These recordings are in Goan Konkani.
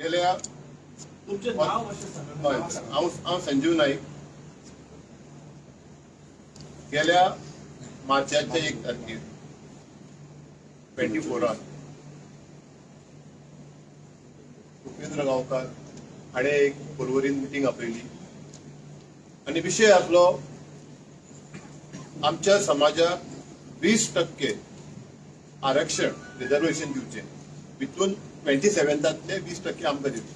गेल्या तुमचें नाव मातशें सांगा. हय, हांव हांव संजीव नाईक. गेल्या मार्चाच्या 1 तारखेर 24राक उपेंद्र गांवकार हाणें एक पर्वरीन मिटींग आपयली आनी विशय आसलो, आमच्या समाजाक 20% आरक्षण, रिजर्वेशन दिवचें. हितून 27तांतले 20% आमकां दिवचे,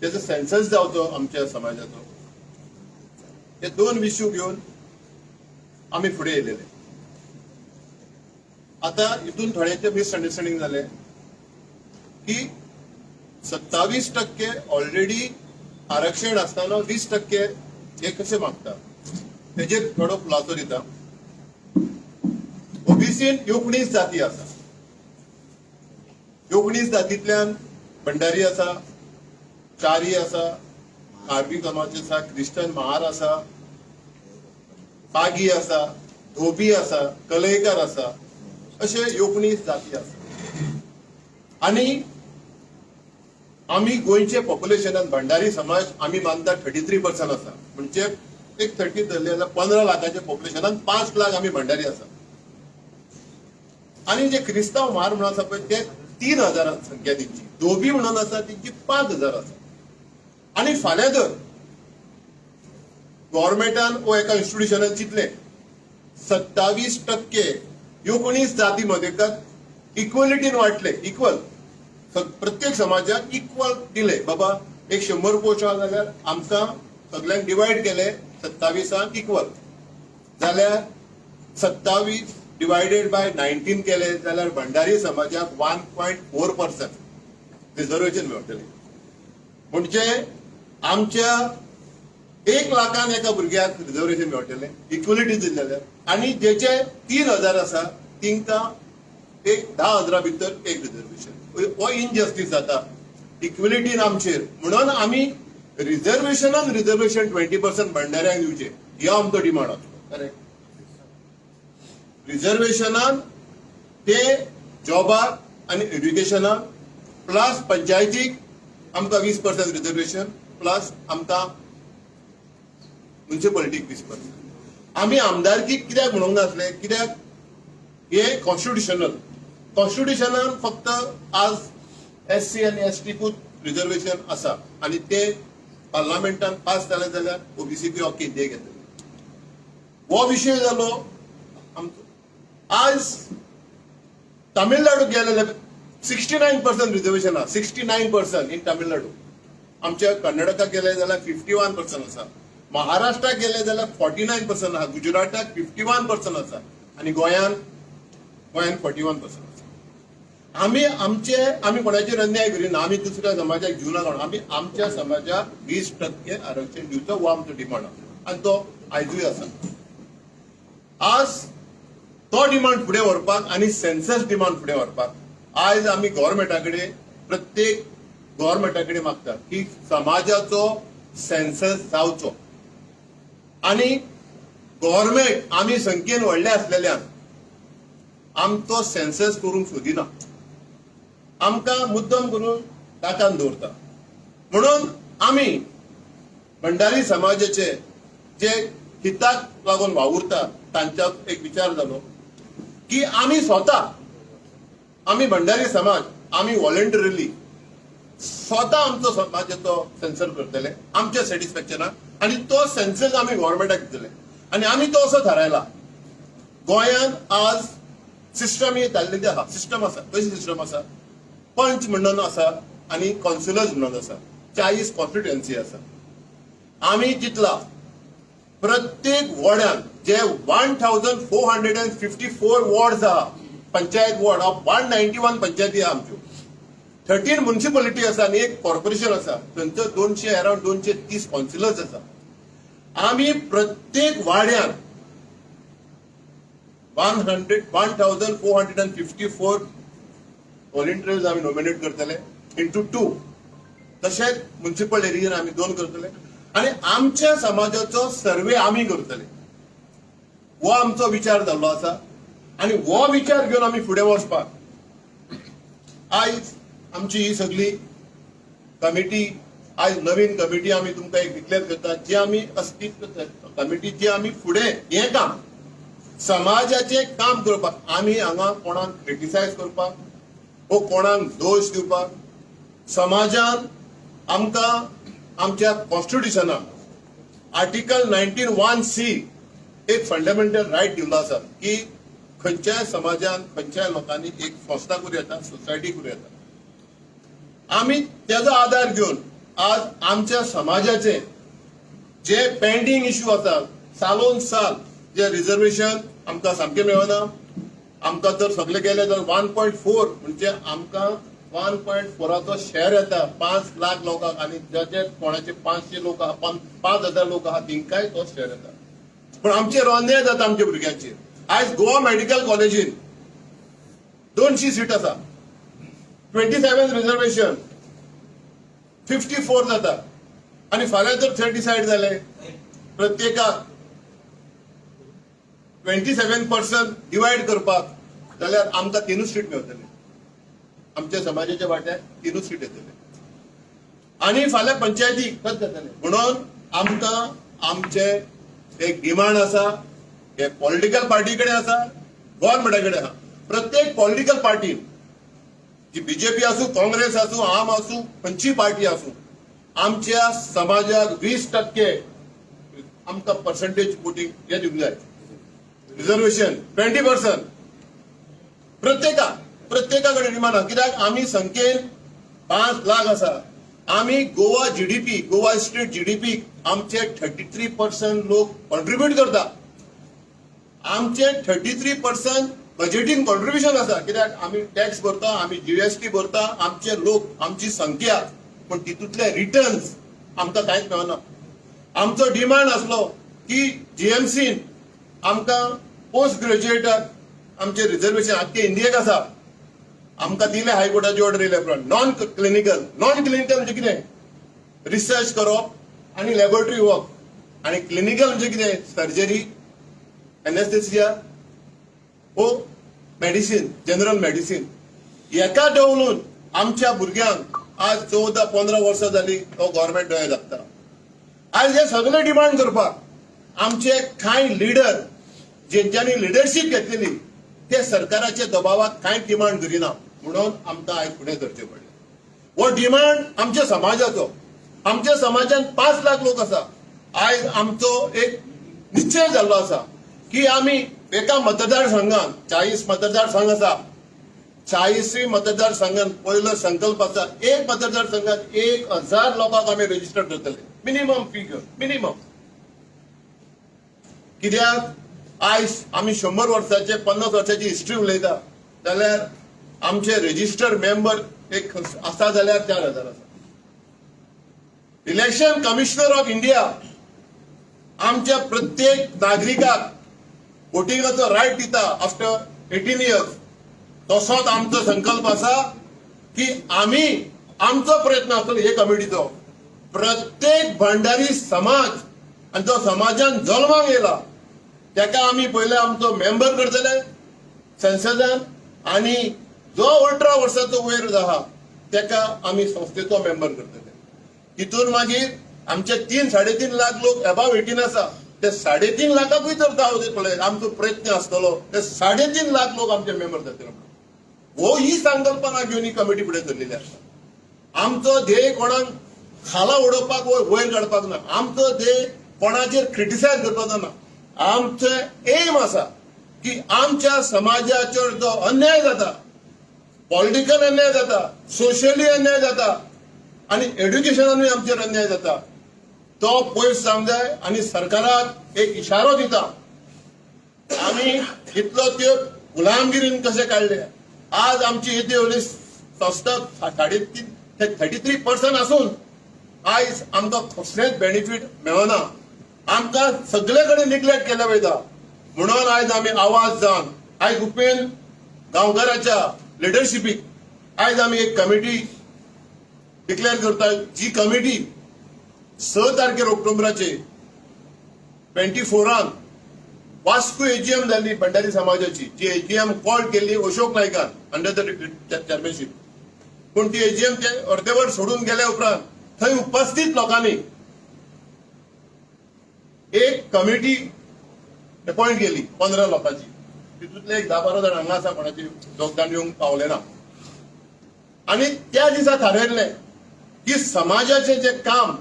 त्याचो सेन्सस जावचो आमच्या समाजाचो. हे दोन इश्यू घेवन आमी फुडें येयलेले. आता हितून थोड्यांचे मिसअंडरस्टँडींग जालें की 27% ऑलरेडी आरक्षण आसतना 20% हे कशे मागता. तेजेर थोडो खुलासो दिता. ओबीसीन 19 जाती आसा. 19 जातींतल्यान भंडारी आसा, च्यारी आसा, कार्बी समाज आसा, क्रिश्चन महार आसा, पागी आसा, धोबी आसा, कलयकार आसा, अशे 19 जाती आसा. आनी आमी गोंयचे पॉप्युलेशनान भंडारी समाज आमी मानता 33% आसा. म्हणजे एक 30 धरले जाल्यार 15 लाखाच्या पॉप्युलेशनान 5 लाख आमी भंडारी आसा. आनी जे क्रिस्तांव म्हार म्हणून आसा पळय, ते 3000 संख्या तेंची. धोबी म्हणून आसा, तेंची 5000 आसा. आनी फाल्यां जर गव्हर्मेंटान वो एका इन्स्टिट्युशनान चिंतलें, 27% 19 जाती मदेकात इक्वलिटीन वांटले, इक्वल, प्रत्येक समाजाक इक्वल दिले, बाबा एक 100 पोस्ट आहा जाल्यार आमकां सगल्यांक डिवायड केले 27आंक इक्वल, जाल्यार 27 डिवायडेड बाय 19 केले जाल्यार भंडारी समाजाक 1.4% रिजर्वेशन मेळटलें. म्हणजे आमच्या 1 लाखान एका भुरग्याक रिजर्वेशन मेळटलें इक्वलिटी दिली जाल्यार. आनी जेचे 3000 आसा, तिंकां एक 10,000 भितर एक रिजर्वेशन. हो इनजस्टीस जाता इक्वलिटीन आमचेर. म्हणून आमी रिजर्वेशनान रिजर्वेशन 20% भंडाऱ्यांक दिवचे, हो आमचो डिमांड आसलो. करेक्ट. रिजर्वेशनान ते जॉबाक आनी एड्युकेशनाक, प्लस पंचायतीक आमकां 20% रिजर्वेशन, प्लस आमकां म्युन्सिपालिटीक 20%. आमी आमदारकी कित्याक म्हणूंक नासले? कित्याक हे कॉन्स्टिट्युशनल, कॉन्स्टिट्युशनान फक्त आज एससी आनी एसटीकूच रिजर्वेशन आसा आनी ते पार्लमेंटान पास जाले जाल्यार ओबीसी ओके ते घेतले. हो विशय जालो आमचो. आज तामिळनाडू गेले, 69% रिजर्वेशन आहा, 69% इन तामिळनाडू. आमच्या कर्नाटकाक गेले जाल्यार 51% आसा, महाराष्ट्राक गेले जाल्यार 49% आहा, गुजराताक 51% आसा आनी गोंयान गोंयान 41% आसा. आमी आमचे, आमी कोणाचेर अन्याय करिना. आमी दुसऱ्या समाजाक दिवना कोण. आमी आमच्या समाजाक 20% आरक्षण दिवचो, हो आमचो डिमांड आसा आनी तो आयजूय आसा. आज तो डिमांड फुडें व्हरपाक आनी सेन्सस डिमांड फुडें व्हरपाक आयज आमी गव्हर्मेंटा कडेन, प्रत्येक गव्हर्मेंटा कडेन मागतात की समाजाचो सेन्सस जावचो. आनी गव्हर्मेंट आमी संख्येन व्हडले आसलेल्यान आमचो सेन्सस करूंक सोदिना, आमकां मुद्दम करून ताकान दवरता. म्हणून आमी भंडारी समाजाचे जे हिताक लागून वावुरता, तांच्या एक विचार जालो की आमी स्वता, आमी भंडारी समाज, आमी व्हॉलेंटरिली स्वता आमचो समाजाचो सेन्सस करतले आमच्या सॅटिस्फॅक्शनाक आनी तो सेन्सस आमी गव्हर्मेंटाक दितले. आनी आमी तो असो थारायला, गोंयांत आज सिस्टम ही जाल्लेली आहा. सिस्टम आसा. कशी सिस्टम आसा? पंच म्हणून आसा आनी कौन्सिलर्स म्हणून आसा. 40 कॉन्स्टिट्युएन्सी आसा. आमी चिंतला, प्रत्येक वॉर्डान जे 1454 वॉर्ड्स आहा, पंचायत वॉर्ड ऑफ 191 पंचायती आहा आमच्यो, 13 म्युन्सिपालिटी आसा आनी एक कॉर्पोरेशन आसा, थंयसर 200, अरावंड 230 कौन्सिलर्स आसा. आमी प्रत्येक वाड्यान 1454 व्हॉलेंटियर्स आमी नॉमिनेट करतले इंटू टू. तशेंच म्युन्सिपल एरियन आमी दोन करतले आनी आमच्या समाजाचो सर्वे आमी करतले. हो आमचो विचार जाल्लो आसा आनी हो विचार घेवन आमी फुडें वचपाक आयज आमची ही सगळी कमिटी आयज नवीन कमिटी आमी तुमकां एक डिक्लेअर करता, जी आमी अस्तित्व कमिटी, जी आमी फुडें हें काम, समाजाचें काम करपाक. आमी हांगा कोणाक क्रिटिसायज करपाक वो कोणाक दोश दिवपाक, समाजान आमकां आमच्या कॉन्स्टिट्युशनान आर्टिकल 19(1)(c) एक फंडामेंटल रायट दिल्लो आसा की खंयच्याय समाजान, खंयच्याय लोकांनी एक संस्था करूं येता, सोसायटी करूं येता. आमी तेजो आदार घेवन आज आमच्या समाजाचे जे पेंडींग इश्यू आसा, सालोन साल जे रिझर्वेशन आमकां सामकें मेळना. आमकां जर सगळे गेले तर 1.4, म्हणजे आमकां 1.4चो शेअर येता 5 लाख लोकांक आनी जाचे कोणाचे 500 लोक आहा, 5,000 लोक आहा, तेंकांय तो शेअर येता. पण आमचेर अन्याय जाता आमच्या भुरग्यांचेर. आयज गोवा मेडिकल कॉलेजीन 200 सीट आसा, 27 रिझर्वेशन, 54 जाता. आनी फाल्यां जर थंय डिसायड जाले प्रत्येकाक 27% डिवायड करपाक जाल्यार आमकां तिनूच सीट मेळटले. आमच्या समाजाच्या वाट्याक तिनूच सीट येतले आनी फाल्यां पंचायती खत जातले. म्हणून आमकां आमचे एक डिमांड आसा, हे पॉलिटिकल पार्टी कडेन आसा, गव्हर्मेंटा कडेन आसा. प्रत्येक पॉलिटिकल पार्टी, जी बीजेपी आसूं, काँग्रेस आसूं, आम आसूं, खंयची पार्टी आसूं, आमच्या समाजाक 20% आमकां पर्संटेज वोटींग हे दिवंक जाय, रिझर्वेशन 20%. प्रत्येका कडेन डिमांड आसा. कित्याक आमी संख्येन 5 लाख आसा. आमी Goa GDP, Goa state GDP आमचे 33% लोक कॉन्ट्रीब्यूट करता. आमचे 33% बजेटीन कॉन्ट्रीब्युशन आसा, कित्याक आमी टॅक्स भरता, आमी जीएसटी भरता. आमचे लोक, आमची संख्या, पण तितूंतले रिटर्न्स आमकां कांयच मेळना. आमचो डिमांड आसलो की जीएमसीन आमकां पोस्ट ग्रॅज्युएटाक आमचे रिझर्वेशन आख्खे इंडियेक आसा, आमकां दिले हायकोर्टाची ऑर्डर येयल्या उपरांत. नॉन क्लिनिकल, नॉन क्लिनिकल म्हणजे कितें? रिसर्च करप आनी लॅबोरेटरी वर्क. आनी क्लिनिकल म्हणजे कितें? सर्जरी, एनेस्थेसिया ओ मेडिसीन, जनरल मेडिसीन. हेका दवरून आमच्या भुरग्यांक आज 14-15 वर्सां जाली तो गव्हर्मेंट दोळे लागता. आज हे सगळे डिमांड करपाक आमचे कांय लिडर, जेंच्यांनी लिडरशीप घेतलेली, ते सरकाराच्या दबावाक कांय डिमांड करिना. म्हणून आमकां आयज फुडें करचें पडलें. हो डिमांड आमच्या समाजाचो. आमच्या समाजान 5 लाख लोक आसा. आयज आमचो एक निश्चय जाल्लो आसा की आमी एका मतदारसंघान, 40 मतदारसंघ आसा, 40य मतदारसंघान पयलो संकल्प आसा, एक मतदारसंघात 1000 लोकांक आमी रजिस्टर करतले, मिनिमम फिगर, मिनिमम. कित्याक आयज आमी 100 वर्साचे, 50 वर्साची हिस्ट्री उलयता जाल्यार आमचे रजिस्टर्ड मेंबर एक आसा जाल्यार 4000 आसा. इलेक्शन कमिशनर ऑफ इंडिया आमच्या प्रत्येक नागरिकाक वोटिंगाचो रायट दिता आफ्टर 18 इयर्स. तसोच आमचो संकल्प आसा की आमी, आमचो प्रयत्न आसतलो हे कमिटीचो, प्रत्येक भांडारी समाज आनी जो समाजान जल्माक येयला तेका आमी पयले आमचो मेंबर करतले संसदान आनी जो 18 वर्साचो वयर आहा तेका आमी संस्थेचो मेंबर करतले. तितून मागीर आमचे 3-3.5 लाख लोक एबाव 18 आसा. ते 3.5 लाखाकूय तर जावं पळय, आमचो प्रयत्न आसतलो ते 3.5 लाख लोक आमचे मेंबर जातले म्हणून. हो ही संकल्पना घेवन ही कमिटी फुडें चल्लेली आसा. आमचो ध्येय कोणाक खाला उडोवपाक वो वयर काडपाक ना. आमचो ध्येय कोणाचेर क्रिटिसायज करपाचो ना. आमचो एम आसा की आमच्या समाजाचेर जो अन्याय जाता, पॉलिटिकल अन्याय जाता, सोशली अन्याय जाता आनी एड्युकेशनानूय आमचेर अन्याय जाता, तो पयस जावंक जाय. आनी सरकाराक एक इशारो दिता, आमी इतलो त्यो गुलामगिरीन कशे काडले. आज आमची येदी व्हडली संस्था 3.5, 33% आसून आयज आमकां कसलेंच बेनिफीट मेळना. आमकां सगळे कडेन निग्लेक्ट केले वयता. म्हणून आयज आमी आवाज जावन आयज उपेन गांवकाराच्या लिडरशिपीक आयज आमी एक कमिटी डिक्लेअर करता, जी कमिटी 6 तारखेर ऑक्टोबराचे 24रान वास्को एजीएम जाल्ली भंडारी समाजाची, जी एजीएम कॉल केल्ली अशोक नायकान अंडर the chairmanship. पूण ती एजीएम ते अर्देवट सोडून गेल्या उपरांत थंय उपस्थित लोकांनी एक कमिटी अपॉइंट केली 15 लोकांची. तितूंतले एक 10-12 जाण हांगा आसा, कोणाचे योगदान येवंक पावले ना. आनी त्या दिसा थारायल्लें की समाजाचें जें काम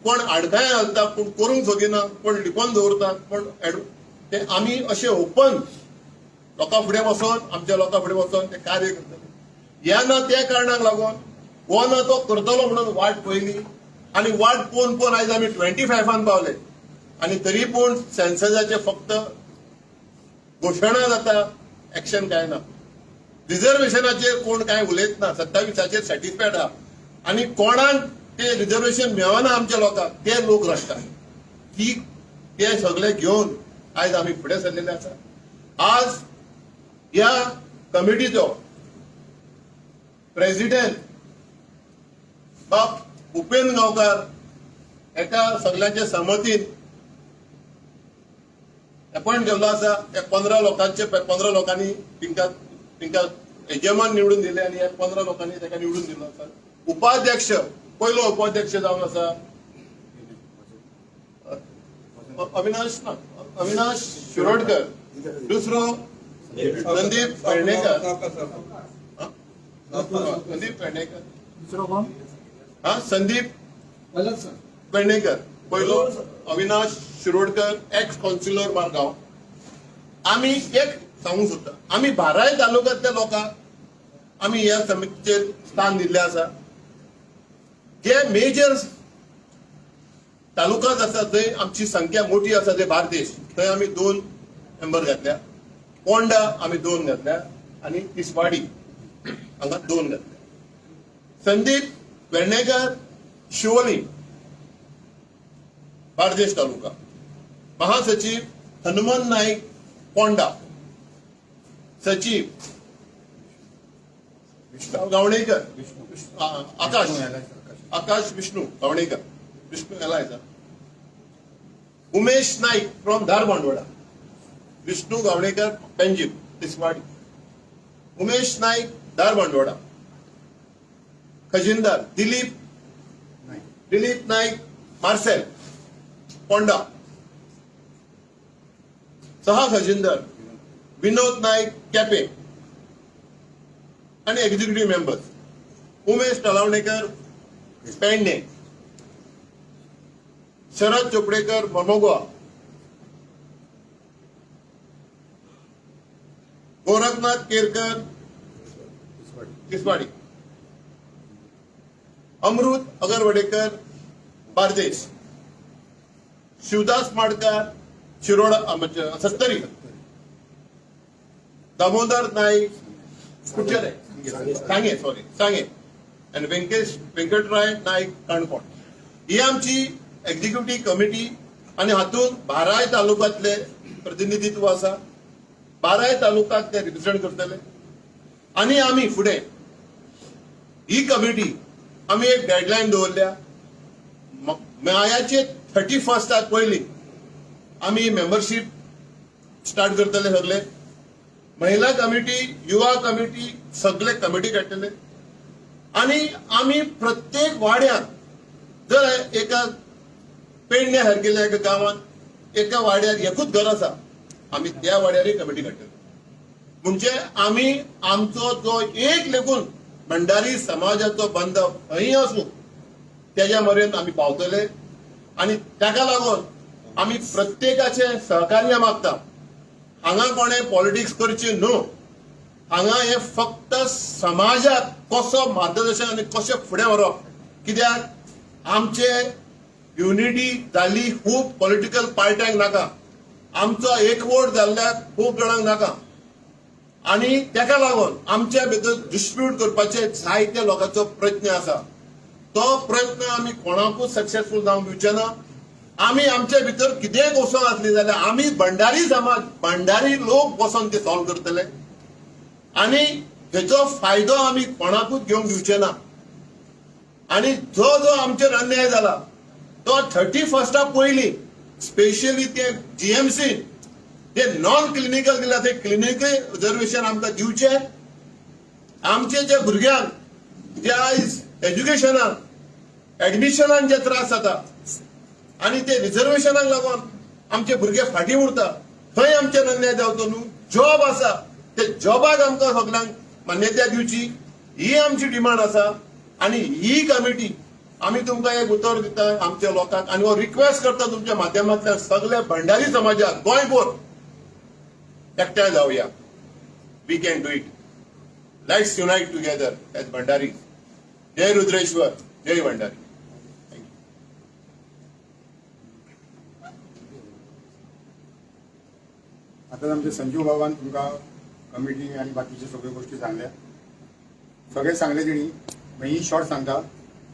कोण आडखळ्या घालता, कोण करूंक सोदिना, कोण लिपोवन दवरता, कोण ते आमी अशे ओपन लोकां फुडें वचोन, आमच्या लोकां फुडें वचोन ते कार्य करतले. ह्या ना त्या कारणाक लागून हो ना तो करतलो म्हणून वाट पळयली आनी वाट पळोवन पळोवन आयज आमी 25 पावले. आनी तरी पूण सेन्ससाचे फक्त घोशणा जाता, एक्शन काय ना. रिझर्वेशनाचेर कोण काय उलयत ना. 27 सॅटिस्फायड आहा आनी कोणाक ते रिझर्वेशन मेळना आमच्या लोकांक, ते लोक रडटा की ते सगळे घेवन आयज आमी फुडें सरलेले आसा. आज ह्या कमिटीचो प्रेसिडेंट बाब उपेंद्र गांवकार एका सगळ्यांच्या सहमतीन अपॉइंट केल्लो आसा. त्या 15 लोकांचे, 15 लोकांनी तिंका तिंका यजमान निवडून दिले आनी ह्या 15 लोकांनी ताका निवडून दिलो आसा. उपाध्यक्ष, पयलो उपाध्यक्ष जावन आसा अविनाश, ना, अविनाश शिरोडकर, दुसरो संदीप पेडणेकर. हा? संदीप पेडणेकर. दुसरो कोण? हा, संदीप पेडणेकर पयलो, अविनाश शिरोडकर, एक्स काउन्सिलर मारगांव. आमी एक सांगूंक सोदता, आमी बाराय तालुक्यांतल्या लोकांक आमी ह्या समितीचेर स्थान दिल्लें आसा. जे मेजर तालुकाच आसा थंय आमची संख्या मोठी आसा, ते बार्देश थंय आमी दोन मेंबर घातल्या, पोंडा आमी दोन घातल्या आनी तिसवाडी हांगा दोन घातल्या. संदीप वेर्णेकर, शिवोली, बार्देश तालुका. महासचिव हनुमंत नाईक, पोंडा. सचिव गावणेकर, आकाश, आकाश विष्णू गावणेकर, विष्णू याला आहे. उमेश नाईक फ्रॉम धारबांदोडा, विष्णू गावणेकर, पेंजीम, तिसवाडी, उमेश नाईक, धारबांदोडा. खजिनदार दिलीप, दिलीप नाईक, मार्सेल, पोंडा. सहा खजिनदार विनोद नाईक, केपे. आणि एक्झिक्युटिव्ह मेंबर्स उमेश तलावणेकर, पेडणे, शरद चोपडेकर, मर्मगोवा, गोरखनाथ केरकर, तिसवाडी, अमृत अगरवडेकर, बार्देस, शिवदास माडकार, शिरोडा, म्हणजे सत्तरी, दामोदर नाईक, कुठचे रे? सांगे, सॉरी, सांगे, आनी व्यंकेश व्यंकटराय नाईक, काणकोण. ही आमची एक्झिक्युटीव कमिटी आनी हातूंत बाराय तालुक्यांतले प्रतिनिधित्व आसा. बाराय तालुक्याक ते रिप्रेझेंट करतले. आनी आमी फुडें ही कमिटी आमी एक डेडलायन दवरल्या, मायाचे 31 पयलीं आमी मेंबरशीप स्टार्ट करतले. सगळे महिला कमिटी, युवा कमिटी, सगळे कमिटी काडटले आनी आमी प्रत्येक वाड्यात, जर एका पेडण्या सारकेल्या एका गांवांत एका वाड्यार एकूच घर आसा, आमी त्या वाड्यारय कमिटी काडटले. म्हणजे आमी आमचो जो एक लेगून भंडारी समाजाचो बांधव खंय आसूं, तेज्या मेरेन आमी पावतले. आनी ताका लागून आमी प्रत्येकाचे सहकार्य मागता. हांगा कोणें पॉलिटिक्स करची न्हू. हांगा हे फक्त समाजाक कसो मार्गदर्शन आनी कशें फुडें व्हरप, कित्याक आमचे युनिटी जाल्ली खूब पॉलिटिकल पार्ट्यांक नाका, आमचो एकवट जाल्ल्याक खूब जाणांक नाका. आनी ताका लागून आमच्या भितर डिस्प्यूट करपाचे जायते लोकांचो प्रयत्न आसा. तो प्रयत्न आमी कोणाकूच सक्सेसफूल जावंक दिवचे ना. आमी आमच्या भितर कितेंय गोसोन आसली जाल्यार आमी भंडारी समाज, भंडारी लोक बसोन ते सॉल्व करतले आनी हेचो फायदो आमी कोणाकूच घेवंक दिवचे ना. आनी जो जो आमचेर अन्याय जाला तो 31 पयलीं, स्पेशली ते जीएमसी जे नॉन क्लिनिकल दिला ते क्लिनिकल रिझर्वेशन आमकां दिवचे. आमचे जे भुरग्यांक जे आयज एज्युकेशनाक, एडमिशनाक जे त्रास जाता आनी ते रिजर्वेशनाक लागून आमचे भुरगे फाटीं उरता, थंय आमचेर अन्याय जावचो न्हू. जॉब आसा, ते जॉबाक आमकां सगल्यांक मान्यताय दिवची, ही आमची डिमांड आसा. आनी ही कमिटी आमी तुमकां एक उतर दिता आमच्या लोकांक आनी हो रिक्वेस्ट करता तुमच्या माध्यमांतल्यान सगल्या भंडारी समाजाक, गोंयभर एकठांय जावया. We can do it. Let's unite together as Bhandari. Jai Rudreshwar, Jai Bhandari. Thank you. आता आमचे संजीव बाबान तुमकां कमिटी आनी बाकीच्यो सगळ्यो गोश्टी सांगल्या, सगळे सांगले तेणी. मागीर ही शॉर्ट सांगता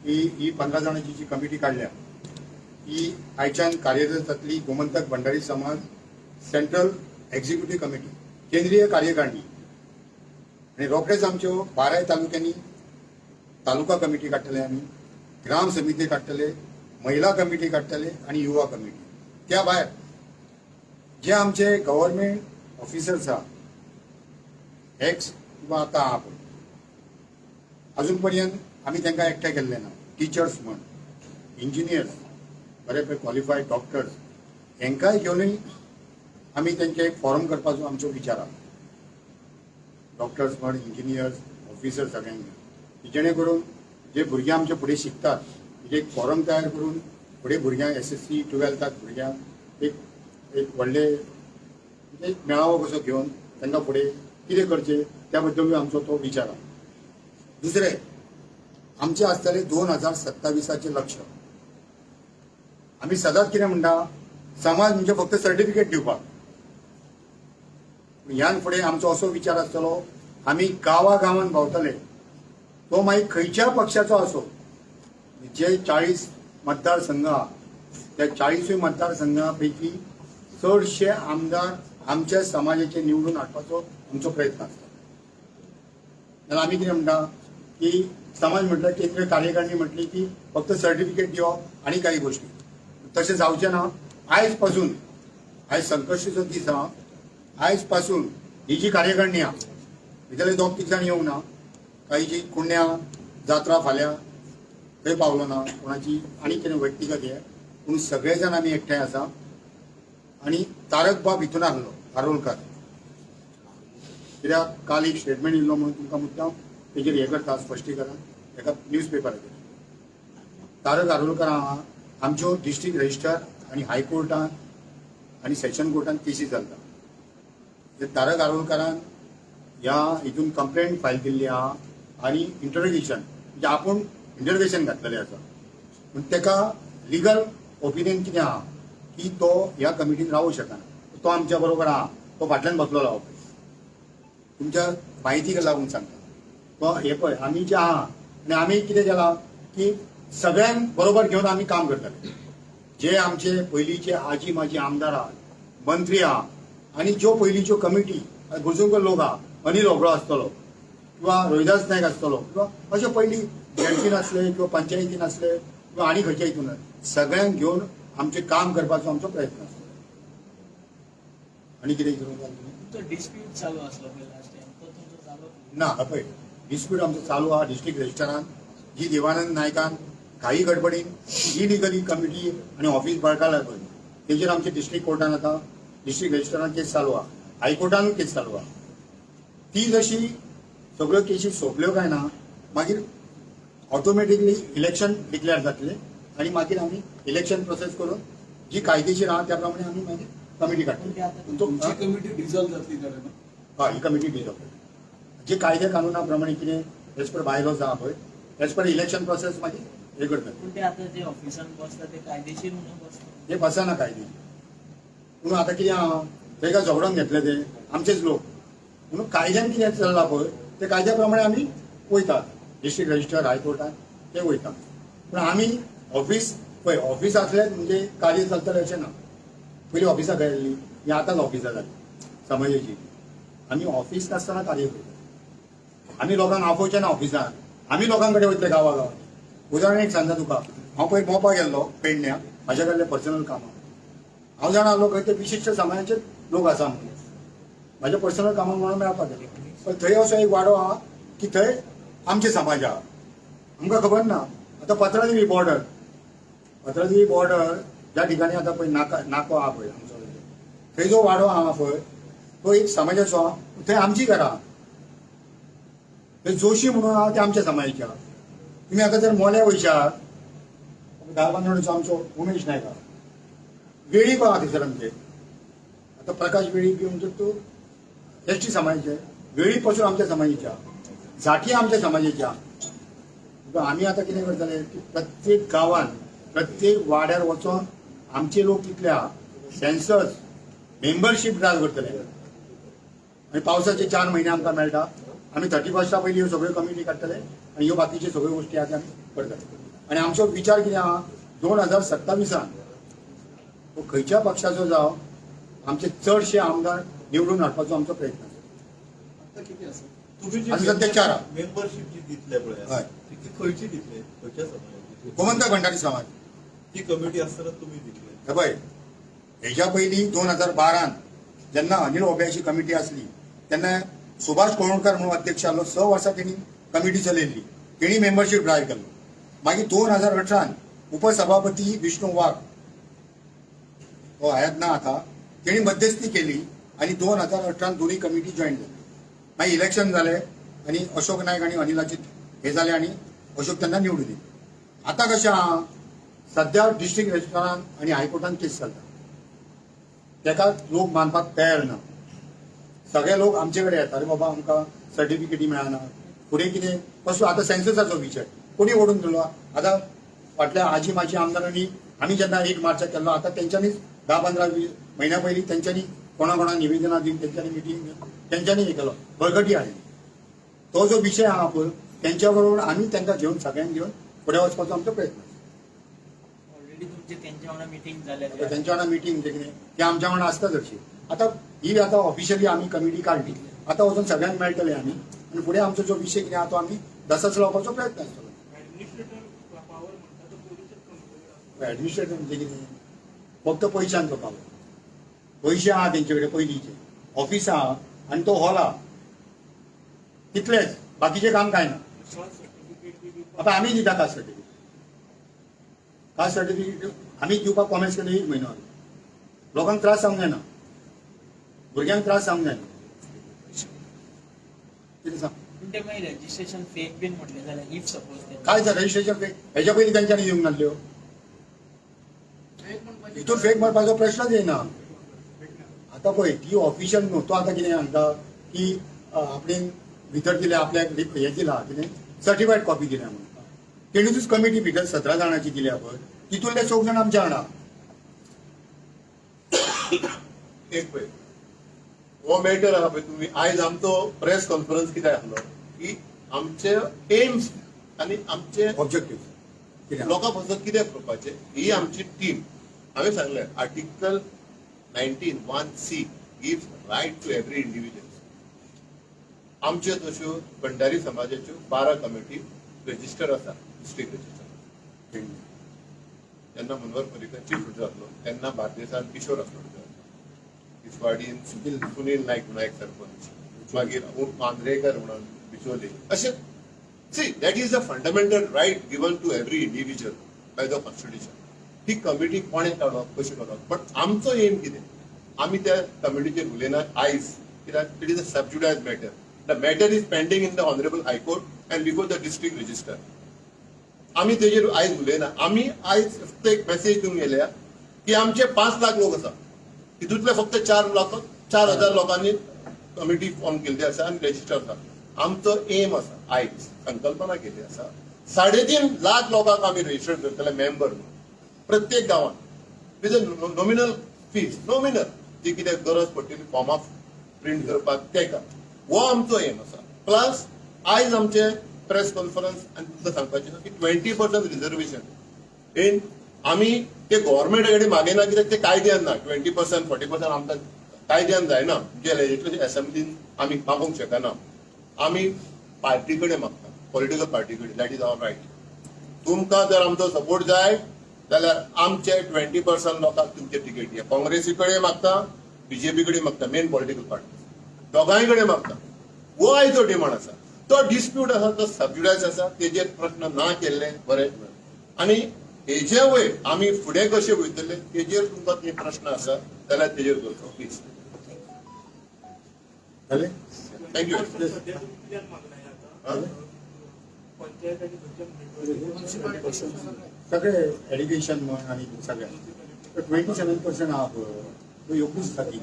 की ही 15 जाणांची जी कमिटी काडल्या ही आयच्यान कार्यरत जातली. गोमंतक भंडारी समाज सेंट्रल एक्झिक्युटीव कमिटी, केंद्रीय कार्यकारिणी. आनी रोखडेच आमच्यो बाराय तालुक्यांनी तालुका कमिटी काडटले आमी, ग्राम समिती काडटले, महिला कमिटी काडटले आनी युवा कमिटी. त्या भायर जे आमचे गव्हर्मेंट ऑफिसर्स आहा, एक्स किंवा आतां आहा पळय, अजून पर्यंत आमी तांकां एकठांय केल्ले ना. टिचर्स म्हण, इंजिनियर्स, बरे पळय क्वॉलिफायड डॉक्टर्स, हेंकांय घेवनूय आमी तेंचे एक फॉरम करपाचो आमचो विचार आहा. डॉक्टर्स म्हण, इंजिनियर्स, ऑफिसर, सगळ्यांक घेवन, जेणे करून जे भुरगे आमचे फुडें शिकतात तेजे एक फॉरम तयार करून फुडें भुरग्यांक एसएससी, टुवेल्थाक भुरग्यांक एक एक व्हडले म्हणजे एक मेळावो कसो घेवन तांकां फुडें कितें करचें त्या बद्दलूय आमचो तो विचार आहा. दुसरें आमचें आसतलें 2027आचें लक्ष. आमी सदांच कितें म्हणटा, समाज म्हणजे फक्त सर्टिफिकेट दिवपाक. ह्यान फुडें आमचो असो विचार आसतलो, आमी गांवा गांवान भोंवतले, तो मागीर खंयच्या पक्षाचो आसो. जे 40 मतदारसंघ आहा त्या 40ूय मतदारसंघा पैकी चडशे आमदार आमच्या समाजाचे निवडून हाडपाचो आमचो प्रयत्न आसता. जाल्यार आमी कितें म्हणटा की समाज म्हटल्यार केंद्रीय कार्यकारिणी म्हटली की फक्त सर्टिफिकेट दिवप आनी काही गोष्टी, तशें जावचें ना. आयज पासून, आयज संकश्टीचो दीस आहा, आयज पासून ही जी कार्यकारिणी आहा भितरले दोग तीग जाण येवंक ना, काही जी कुण्ण्या जात्रा फाल्यां थंय पावलो ना, कोणाची आनी कितें व्यक्तिगत हे, पूण सगळे जाण आमी एकठांय आसा. आनी तारक बाब हितून आहलो आरोलकार, कित्याक काल एक स्टेटमेंट येयल्लो म्हणून तुमकां मुद्दाम तेजेर हें करता स्पश्टीकरण एका न्यूज पेपराचेर. तारक आरोलकर आहा, आमच्यो डिस्ट्रिक्ट रजिस्ट्रार आनी हायकोर्टान आनी सेशन कोर्टान केसी चलता. ते तारक आरोलकारान ह्या हितून कंप्लेंट फायल केल्ली आहा आनी इंटरोगेशन म्हणजे आपूण इंटरोगेशन घातलेलें आसा, पूण तेका लिगल ओपिनियन कितें आहा की तो ह्या कमिटीन रावूं शकना. तो आमच्या बरोबर आहा, तो फाटल्यान बसलेलो आहा पळय. तुमच्या म्हायतीक लागून सांगता तो हे पळय. आमी जे आहा आनी आमी कितें केलां की सगळ्यांक बरोबर घेवन आमी काम करतले. जे आमचे पयलींचे आजी माजी आमदार आहात, मंत्री आहा आनी ज्यो पयलींच्यो कमिटी बुजुर्ग लोक आहा, अनिल होबळो आसतलो किंवा रोहिदास नायक आसतलो किंवा अशे पयलीं झेडपीन आसले किंवा पंचायतीन आसले किंवा आनी खंयच्या हितून, सगळ्यांक घेवन आमचें काम करपाचो आमचो प्रयत्न आसतलो. आनी कितें विचारूंक जाय तुमी? तुमचो डिस्प्यूट चालू आसलो पळय लास्ट टायम, तो तुमचो जालो? ना, पळय, डिस्प्यूट आमचो चालू आहा. डिस्ट्रिक्ट रजिस्ट्रारान जी देवानंद नायकान घाई गडबडीन इलिगली कमिटी आनी ऑफिस बळकायला पळय, तेजेर आमचे डिस्ट्रिक्ट कोर्टान आतां डिस्ट्रिक्ट रजिस्ट्रारान केस चालू आहा, हायकोर्टानूय केस चालू आहा. ती जशी सगळ्यो केशी सोंपल्यो काय ना, मागीर ऑटोमॅटिकली इलेक्शन डिक्लेअर जातले आनी मागीर आमी इलेक्शन प्रोसेस करून जी कायदेशीर आहा त्या प्रमाणे आमी मागीर कमिटी पण ते काडटले. आता तुमची कमिटी डिझॉल्व जातली त्या टायमार? हय, ही कमिटी डिजॉल्व. जे कायदे कानुना प्रमाणे कितें एज पर बायलॉज आहा पळय, एज पर इलेक्शन प्रोसेस मागीर हे करतले. पूण ते आता जे ऑफिसान बसता ते कायदेशीर म्हणून बसता? हे बसना कायदे. म्हणून आतां कितें आहा, तेका झगडोन घेतले ते आमचेच लोक, म्हणून कायद्यान कितें चल्लां पळय ते कायद्या प्रमाणे आमी वयतात. डिस्ट्रिक्ट रजिस्ट्रार, हायकोर्टान ते वयता. पूण आमी ऑफिस पळय, ऑफिस आसलें म्हणजे कार्य चलतलें अशें ना. पयलीं ऑफिसां खंय आसली? ही आतांच ऑफिसां जाली समाजाची. आमी ऑफिस नासतना कार्य करता. आमी लोकांक आपोवचे ना ऑफिसान, आमी लोकां कडेन वयतले गांवा गांवांनी. उदाहरण एक सांगता तुका, हांव पयर मोपा गेल्लो पेडण्या म्हाज्या कडले पर्सनल कामां. हांव जाणा आसलो खंय ते विशिश्ट समाजाचे लोक आसा म्हणून, म्हाज्या पर्सनल कामां म्हणून मेळपाक गेलो. पण थंय असो एक वाडो आहा की थंय आमचे समाज आहा. आमकां खबर ना. आतां पत्रादेवी बॉर्डर, पत्रादेवी बॉर्डर ज्या ठिकाणी आतां पळय नाका नाको आहा पळय आमचो, थंय जो वाडो आहा पळय तो एक समाजाचो आहा, थंय आमची घरां आहा. थंय जोशी म्हणून आहा ते आमच्या समाजाचे आहा. तुमी आतां जर मोल्या वयशात, धारबांदोडेचो आमचो उमेश नायक आहा, वेळीप आहा थंयसर आमचे. आतां प्रकाश वेळीप बी म्हणटा तो एसटी समाजाचे, वेळीप पासून आमच्या समाजाचे आहा, जाती आमच्या समाजाची आहा. आमी आतां कितें करतले की प्रत्येक गांवान प्रत्येक वाड्यार वचोन आमचे लोक कितले आहा सेन्सस मेंबरशीप ड्रायव्ह करतले. आनी पावसाचे 4 म्हयने आमकां मेळटा. आमी 31 पयलीं ह्यो सगळ्यो कमिटी काडटले आनी ह्यो बाकीच्यो सगळ्यो गोश्टी आहा त्यो आमी करतले. आनी आमचो विचार कितें आहा, 2027 तो खंयच्या पक्षाचो जावं, आमचे चडशे आमदार निवडून हाडपाचो आमचो प्रयत्न आसा. आता किती आसा? तुम्ही जी आता सध्या चार आहा. मेंबरशीप जी दितले पळय, हय. ती खंयची दितले, खंयच्या समाजाची? गोमंतक भंडारी समाज. ती कमिटी आसतना तुम्ही दितले? हे पळय, हेज्या पयलीं 2012 जेन्ना अनिल ओब्याची कमिटी आसली तेन्ना सुभाष कोळंबकर म्हणून अध्यक्ष आसलो. 6 वर्सां तेणी कमिटी चलयल्ली, तेणी मेंबरशीप ड्रायव्ह केल्लो. मागीर 2018 उपसभापती विष्णू वाघ, तो हयात ना आता, तेणी मध्यस्थी केली आनी 2018 दोन्ही कमिटी जॉईन जाली. मागीर इलेक्शन जाले आनी अशोक नायक आनी अनिलाचे हे जाले आनी अशोक तेन्ना निवडून येयले. आतां कशें आहा, सध्या डिस्ट्रिक्ट रजिस्ट्रारान आनी हायकोर्टान केस चलता, तेका लोक मानपाक तयार ना. सगळे लोक आमचे कडेन येता, अरे बाबा आमकां सर्टिफिकेटी मेळना, फुडें कितें कसलो. आतां सेन्ससाचो विशय कोणी ओडून दिलो. आतां फाटल्या आजी माजी आमदारांनी आमी जेन्ना 1 मार्चाक केल्लो, आतां तेंच्यांनीच 10-15 म्हयन्या पयलीं तेंच्यांनी कोणा कोणा निवेदनां दिवन तेंच्यांनी मिटींग घेवन तेंच्यांनी हे केलो, बळकटी हाडली. तो जो विशय आहा पळय तेंच्या बरोबर आमी तांकां घेवन सगळ्यांक घेवन फुडें वचपाचो आमचो प्रयत्न आसा. ऑलरेडी तुमचे तेंच्या वांगडा मिटींग जाल्या. आता त्यांच्या वांगडा मिटींग म्हणजे कितें ते आमच्या वांगडा आसता चडशी. आतां ही आतां ऑफिशियली आमी कमिटी काडली, आतां वचून सगळ्यांक मेळटले आमी आनी फुडें आमचो जो विशय कितें आहा तो आमी दसच लावपाचो प्रयत्न आसतलो. ऍडमिनिस्ट्रेटर पावर म्हणटा तो पोलीस कंट्रोल. ऍडमिनिस्ट्रेटर म्हणजे कितें, फक्त पयशांचो पावर. पयशे आहा तेंचे कडेन, पयलींचे ऑफिस आहा आनी तो हॉल आहा, तितलेच, बाकीचें काम कांय ना. सर्टिफिकेट बी दिवपाक आतां आमी दिता कास्ट सर्टिफिकेट. कास्ट सर्टिफिकेट आमी दिवपाक कॉमेस केले एक म्हयनो जालो. लोकांक त्रास जावंक जायना, भुरग्यांक त्रास जावंक जायना. कितें सांग. पूण ते मागीर रजिस्ट्रेशन फेक बीन म्हटलें जाल्यार, if suppose ते काय जाता रजिस्ट्रेशन फेक? हेच्या पयलीं तेंच्यांनी दिवंक नासल्यो. फेक म्हणपाचें हितून फेक मारपाचो प्रश्नच येना. आतां पळय, ती ऑफिशियल न्हू. तो आतां कितें सांगता की आपणें भितर दिल्या, आपल्याक हें दिला कितें, सर्टिफायड कॉपी दिल्या म्हणून. तेणीच कमिटी भितर 17 जाणांची दिल्या पळय, तितूंतले चौग जाण आमच्या वांगडा. एक पळय हो मॅटर आहा पळय, तुमी आयज आमचो प्रेस कॉन्फरन्स कित्याक आसलो की आमचे एम्स आनी आमचे ऑब्जेक्टीव कितें आहा? लोकां पासत कितें करपाचें ही आमची टीम. हांवें सांगलें, Article 19(1)(c) give right to every individual. आमच्यो तश्यो भंडारी समाजाच्यो 12 कमिटी रजिस्टर आसा, डिस्ट्रिक्ट रजिस्टर. जेन्ना मनोहर पर्रीकर चीफ मिनिस्टर जाल्लो तेन्ना बार्देसान किशोर आसलो, तिसवाडीन सुनील नायक म्हणून एक सरपंच, मागीर मांद्रेकर म्हणून बिचोले. अशें, see, that is a fundamental right given to every individual by the constitution. He committee कोणें काडप, कशी काडप, बट आमचो एम कितें, आमी त्या कमिटीचेर उलयना आयज, कित्याक it is a sub judice matter. The matter is pending in the honourable High Court and before the district registrar. आमी तेजेर आयज उलयना. आमी आयज फक्त एक मेसेज दिवंक गेल्या की आमचे 5 लाख लोक आसा, तितूंतले फक्त 4 लाख, 4,000 लोकांनी कमिटी फॉर्म केल्ली आसा आनी रजिस्टर आसा. आमचो एम आसा, आयज संकल्पना केल्ली आसा, 3.5 लाख लोकांक आमी रजिस्टर करतले मेंबर म्हणून प्रत्येक गांवांत, with a nominal fees, nominal, जी कितें गरज पडटली फॉर्मां प्रिंट करपाक तेका. हो आमचो एम आसा. प्लस आयज आमचे प्रेस कॉन्फरन्स आनी तुमकां सांगपाचें आसा की 20% रिजर्वेशन इन आमी ते गव्हर्मेंटा कडेन मागिना, कित्याक ते कायद्यान ना. 20%, 40% आमकां कायद्यान जायना, जे लेजिस्लेटिव्ह असेंब्लीन आमी मागूंक शकना. आमी पार्टी कडेन मागता, पॉलिटिकल पार्टी कडेन. That is our right. तुमकां जर आमचो सपोर्ट जाय जाल्यार आमचे 20% लोकांक तुमचे तिकेट दिया. काँग्रेसी कडेन मागता, बीजेपी कडेन मागता, मेन पॉलिटिकल पार्टी दोगांय कडेन मागता. हो आयचो डिमांड आसा. तो डिस्प्यूट आसा, तो सबज्युडायज आसा, तेजेर प्रश्न ना केल्ले बरें. आनी हेजे वयर आमी फुडें कशे वयतले तेजेर तुमकां ते प्रश्न आसा जाल्यार तेजेर करचो प्लीज. जालें. Thank you. सध्या तुमी कित्याक मागला हे हा? आता पंचायत आनी खंयच्या सगळे एड्युकेशन म्हण आनी सगळे 27% आहा पळय, त्यो एकूच जाती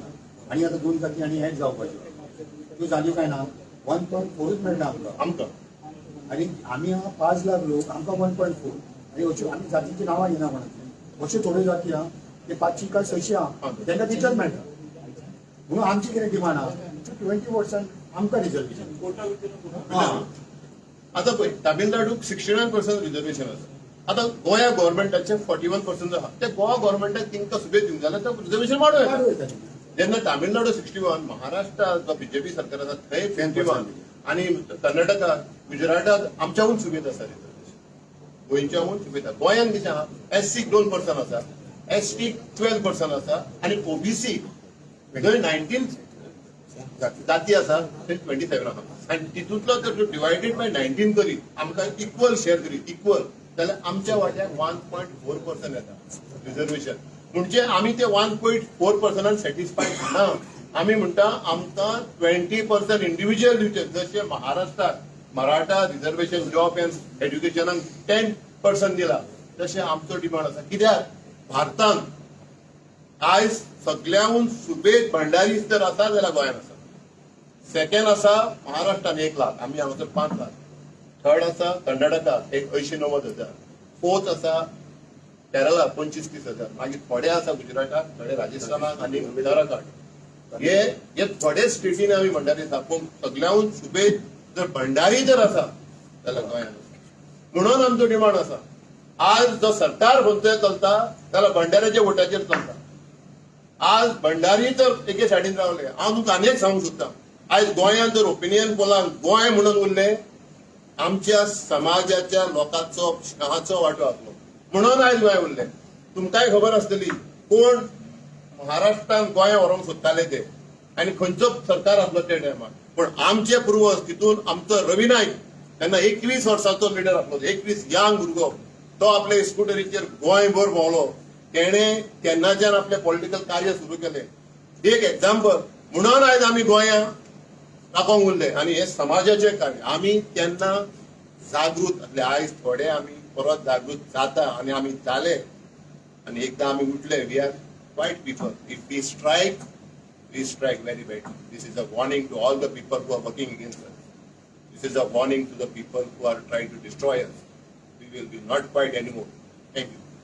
आनी आतां दोन जाती आनी एड जावपाच्यो. त्यो जाल्यो काय ना 1.4च मेळटा आमकां. आमकां. आनी आमी आहा 5 लाख लोक, आमकां 1.4. आनी अश्यो आमी जातीची नांवां घेना कोणाची, अश्यो थोड्यो जाती आहा ते 500 काय 600 आहा, तांकां तितलेच मेळटा. म्हणून आमची कितें डिमांड आहा, 20% आमकां रिजर्वेशन. कोटा वितीन. आं. आता पळय, तामिळनाडूक 69% रिजर्वेशन आसा. आतां गोंया गव्हर्मेंटाचे 41% आहा. ते गोवा गव्हर्मेंटाक तांकां सुबेज दिवंक जाल्यार ते रिजर्वेशन वाडोवं येता. वाडोवं येता. जेन्ना तामिळनाडू 61, महाराष्ट्र जो बीजेपी सरकार आसा थंय 51 आनी कर्नाटका, गुजराताक आमच्याहून सुबेज आसा रिजर्वेशन, गोंयच्याहून सुबेज आसा. गोंयांत कितें आहा, एससीक 2% आसा, एसटीक 12% आसा आनी ओबीसी जंय 19 जाती. जाती आसा थंय 27 आहा. आनी तितूंतलो जर डिवायडेड बाय 19 करीत, आमकां इक्वल शेअर करीत इक्वल जाल्यार आमच्या वाट्याक 1.4% येता रिजर्वेशन. म्हणजे आमी ते 1.4%न सॅटिस्फायड ना. आमी म्हणटा आमकां 20% इंडिव्हिज्युअल दिवचे, जशें महाराष्ट्रात मराठा रिजर्वेशन जॉब अँड एज्युकेशनाक 10% दिला तशें आमचो डिमांड आसा. कित्याक भारतान आयज सगळ्याहून सुबेज भंडारी जर आसा जाल्यार गोंयांत आसा. सेकंड आसा महाराष्ट्रान 1 लाख, आमी हांगासर 5 लाख. थर्ड आसा कर्नाटका एक 80-90 हजार. फोर्थ आसा केरला 25-30 हजार. मागीर थोडे आसा गुजराताक, थोडे राजस्थानाक आनी उत्तराखंड. हे हे थोडे स्टेटीन आमी भंडारी आसा. पूण सगळ्याहून सुबेज जर भंडारी जर आसा जाल्यार गोंयांत आसा. म्हणून आमचो डिमांड आसा, आज जो सरकार खंयचोय चलता जाल्यार भंडाऱ्याच्या वोटाचेर चलता. आज भंडारी तर एके सायडीन रावले. हांव तुमकां आनी एक सांगूंक सोदता, आयज गोंयांत जर ओपिनियन पोलान गोंय म्हणून उरले, आमच्या समाजाच्या लोकांचो शाहाचो वांटो आसलो म्हणून आयज गोंय उरले. तुमकांय खबर आसतली कोण महाराष्ट्रान गोंय व्हरूंक सोदताले ते आनी खंयचो सरकार आसलो त्या टायमार. पूण आमचे पुर्वज तितून आमचो रवी नायक तेन्ना 21 वर्सांचो लिडर आसलो, 21 यांग भुरगो, तो आपल्या स्कुटरीचेर गोंयभर भोंवलो. तेणे तेन्नाच्यान आपलें पॉलिटिकल कार्य सुरू केलें. एक एक्झाम्पल म्हणून आयज आमी गोंया राखोंक उरले. आनी हे समाजाचें कार्य आमी तेन्ना जागृत आसले. आयज थोडे आमी परत जागृत जाता आनी आमी जाले आनी एकदां आमी उठले, we are quiet people. If we strike, we strike very bad. This is a warning to all the people who are working against us. This is a warning to the people who are trying to destroy us. We will be not quiet anymore. Thank you.